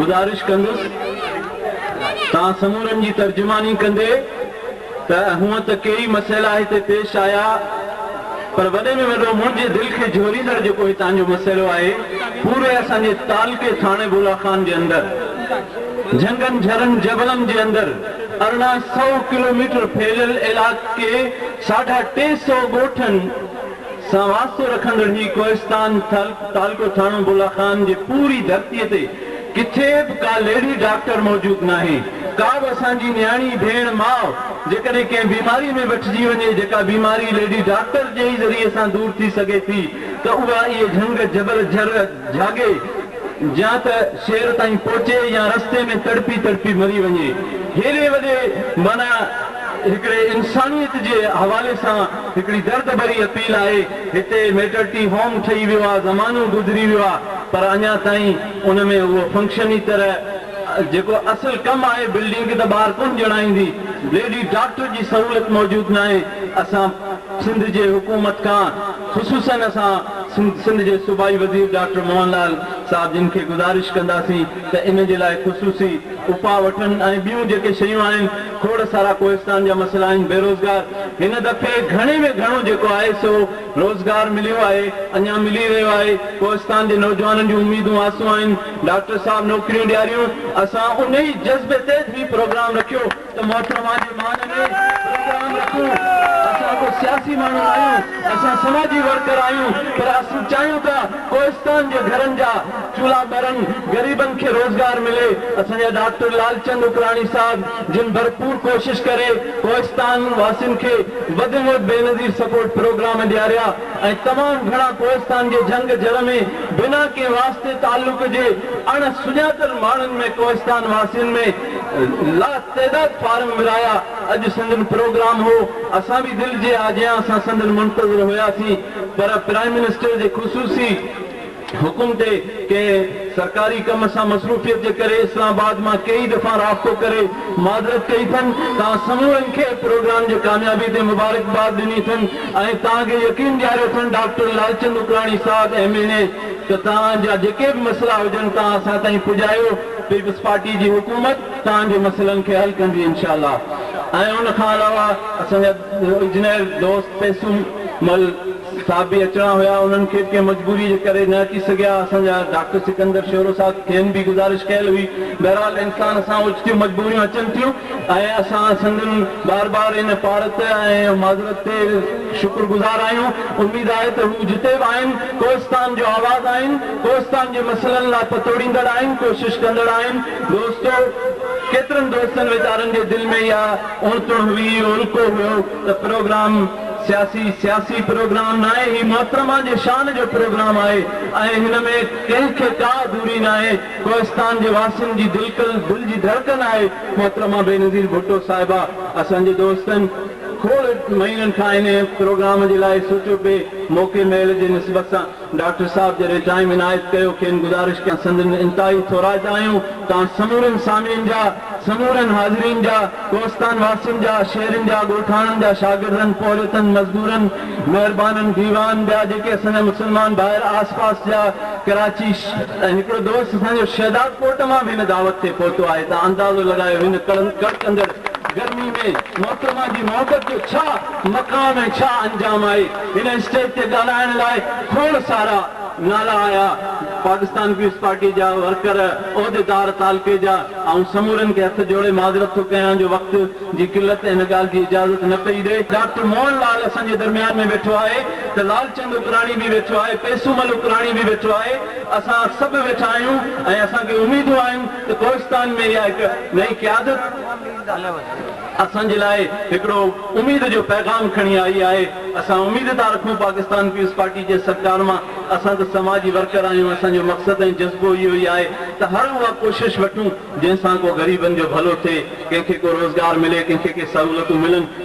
گذارش ڪندس توهان سمورن جي ترجماني ڪندي ته هونء ته ڪيئي مسئلا هتي پيش آيا پر وڏي ۾ وڏو منهنجي دل کي جهوريندڙ جيڪو هتان جو مسئلو آهي پوري اسان جي تعلقي ٿاڻي بولا خان جي اندر جهنگن جهرن جبلن جي اندر 1800 ڪلوميٽر ڦهليل علائقي ساڍا 300 ڳوٺن سان واسطو رکندڙ هي ڪوهستان تعلقو ٿاڻو بولا خان جي پوري ڌرتي تي ڪٿي به ڪا ليڊي ڊاڪٽر موجود ناهي. ڪا به اسان جي نياڻي، ڀيڻ، ماء جيڪڏهن ڪنهن بيماري ۾ وٺجي وڃي جيڪا بيماري ليڊي ڊاڪٽر جي ئي ذريعي سان دور ٿي سگهي ٿي ته اها اهي جهنگ جبل جهر جهاڳي يا ته شهر تائين پهچي يا رستي ۾ تڙپي تڙپي مري وڃي. هيڏي وڏي معنيٰ هڪڙي انسانيت جي حوالي سان هڪڙي درد ڀري اپيل آهي. هتي ميٽرٽي هوم ٺهي ويو آ، زمانو گذري ويو آ پر اڃا تائين ان ۾ اهو فنڪشني طرح جيڪو اصل ڪم آهي بلڊنگ ته ٻاهر ڪونه ڄڻائيندي، ليڊي ڊاڪٽر جي سهولت موجود ناهي. اسان سنڌ جي حڪومت کان خصوصاً اسان سنڌ جي صوبائي وزير ڊاڪٽر موهن لال صاحب جن کي گذارش ڪنداسين ته ان جي لاء خصوصي اپاء وٺن ۽ ٻيون جيڪي شيون آهن کوڙ سارا ڪوهستان جا مسئلا آهن بيروزگار هن دفعي گهڻي ۾ گهڻو جيڪو آهي سو روزگار مليو آهي اڃا ملي رهيو آهي ڪوهستان جي نوجوانن جون اميدون آسون آهن ڊاڪٽر صاحب نوڪريون ڏياريون اسان انهي جذبي تحت هي پروگرام رکيو ته محترمه جي مان ۾ پروگرام رکون، اسان ڪو سياسي ماڻهو ناهيون، اسان سماجي ورڪر آهيون، پر اسين چاهيون ٿا ڪوهستان جي گهرن جا چولها ٻرن، غريبن کي روزگار ملي، اسان جا ڊاڪٽر لالچند اڪراڻي صاحب جن ڀرپور ڪوشش ڪري ڪوهستان واسين کي وڌ ۾ وڌ بينظير سپورٽ پروگرام ڏياريا ۽ تمام گهڻا ڪوهستان جي جهنگ جهر ۾ بنا ڪنهن واسطي تعلق جي اڻ سڃاتل ماڻهن ۾ ڪوهستان واسين ۾ لا تعداد فارم ورهايا، اڄ سندن پروگرام هو، اسان به دل جي آجيان سان سندن منتظر هياسين، پر پرائم منسٽر جي خصوصي حڪم تي ڪنهن سرڪاري ڪم سان مصروفيت جي ڪري اسلام آباد مان ڪيئي دفعا رابطو ڪري معذرت ڪئي اٿن، توهان سمورن کي پروگرام جي ڪاميابي تي مبارڪباد ڏني اٿن ۽ توهان کي يقين ڏياريو اٿن ڊاڪٽر لالچند اڪراڻي صاحب ايم اين اي ته توهان جا جيڪي به مسئلا هجن توهان اسان تائين پڄايو. پيپلز پارٽي جي حڪومت توهان جي مسئلن کي حل ڪندي انشاء الله ۽ ان کان علاوه اسان جا انجنيئر دوست پيسو مل صاحب به اچڻا هيا انهن کي به ڪنهن مجبوري جي ڪري نه اچي سگهيا اسان جا ڊاڪٽر سڪندر شورو صاحب کين به گذارش ڪيل هئي بهرحال انسان سان اوچتيون مجبوريون اچن ٿيون ۽ اسان سندن بار بار ان پارت ۽ معذرت تي شڪر گذار آهيون. اميد آهي ته هو جتي به آهن ڪوهستان جو آواز آهن، ڪوهستان جي مسئلن لاء پتوڙيندڙ آهن، ڪوشش ڪندڙ آهن. دوستو! ڪيترن دوستن ويچارن جي دل ۾ اها اڻ تڻ هئي، اهو الڪو هيو ته پروگرام سياسي سياسي پروگرام ناهي، هي محترمه جي شان جو پروگرام آهي ۽ هن ۾ ڪنهن کي ڪا دوري ناهي. ڪوهستان جي واسين جي دلڪل دل جي ڌڙڪن آهي محترمه بينظير ڀٽو صاحبه اسان جي دوستن کوڙ مهينن کان انهي پروگرام جي لاء سوچيو پئي موقعي مهل جي نسبت سان ڊاڪٽر صاحب جڏهن ٽائيم عنايت ڪيو کين گذارش ڪيان سندن انتهائي ٿورائتا آهيون توهان سمورن سامعين جا سمورن حاضرين جا ڪوهستان واسين جا شهرين جا ڳوٺاڻن جا شاگردن پورهيتن مزدورن مهربانن ديوان ٻيا جيڪي اسان جا مسلمان ڀائر آس پاس جا ڪراچي ۽ هڪڙو دوست اسان جو شهداد ڪوٽ مان به هن دعوت تي پهتو آهي ته اندازو لڳايو هن ڪڙڪندڙ گرمي ۾ محترمه جي محبت جو ڇا مقام ۽ ڇا انجام آهي. هن اسٽيج تي ڳالهائڻ لاء کوڙ سارا نالا آيا، پاڪستان پيپلز پارٽي جا ورڪر، عهديدار تعلقي جا، آئون سمورن کي هٿ جوڙي معذرت ٿو ڪيان جو وقت جي قلت ان ڳالهه جي اجازت نه پئي ڏئي. ڊاڪٽر موهن لال اسان جي درميان ۾ ويٺو آهي ته لالچند اڪراڻي به ويٺو آهي، پيسومل اڪراڻي به ويٺو آهي، اسان سڀ ويٺا آهيون ۽ اسان کي اميدون آهن ته ڪوهستان ۾ اها هڪ نئين قيادت اسان جي لاء هڪڙو اميد جو پيغام کڻي آئي آهي، اسان اميد ٿا رکون پاڪستان پيپلز پارٽي جي سرڪار مان، اسان ته سماجي ورڪر آهيون، اسان جو مقصد ۽ جذبو اهو ئي آهي ته هر اها ڪوشش وٺون جنهن سان ڪو غريبن جو ڀلو ٿئي، ڪنهن کي ڪو روزگار ملي، ڪنهن کي ڪي سهولتون ملن.